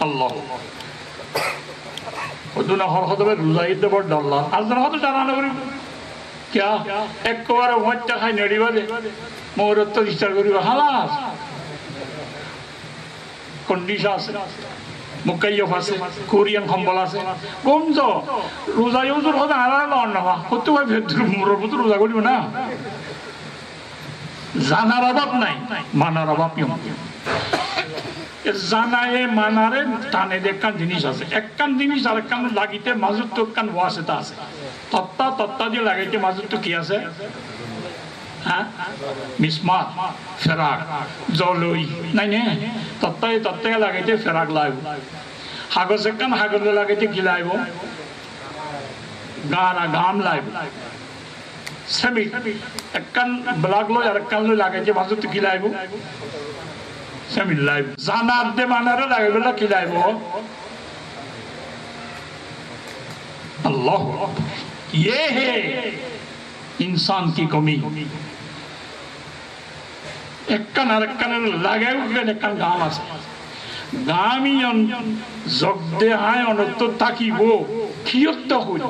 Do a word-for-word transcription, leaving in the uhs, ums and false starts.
Allah. Óduna hor hoto bái ruza id de bor dor lar. Ar zara hoto zana no goribo. Kiya? Ekkobare uañtta hái neçiba de. Mourotto disturb goribo. Halas. Kondis asé. Mukayyaf asé. Kuriyan kombol asé. Gom zo. Ruza uzur hoto ara lon na. Hoto bái bedur muror butu ruza goribo na. Zanar obab nai, manar obab yó. E zana e manare tane de ekkán jinis asé. Ekkán jinis arekkán lagite mazottu ekkán wasita asé. Totta, totta diye lagaite mazottu ki asé? Há? Mismar, ferak, zoloi, nai ne? Totta e totta lagaite ferak laibo. Hagos ekkán hagos lagaite ki laibo? Gam, gam laibo. Semit, ekkán blak loi arekkán loi lagaite mazottu ki laibo? Semit laibo. Zanar de manare lagaibella ki laibo? Allahu Akbar. Ye hai insán ki komi. Ekkán arekkánore lagai uggwá ekkán gam asé. Gam iyan zogde hái onotto tákibo, kiyótta hoi.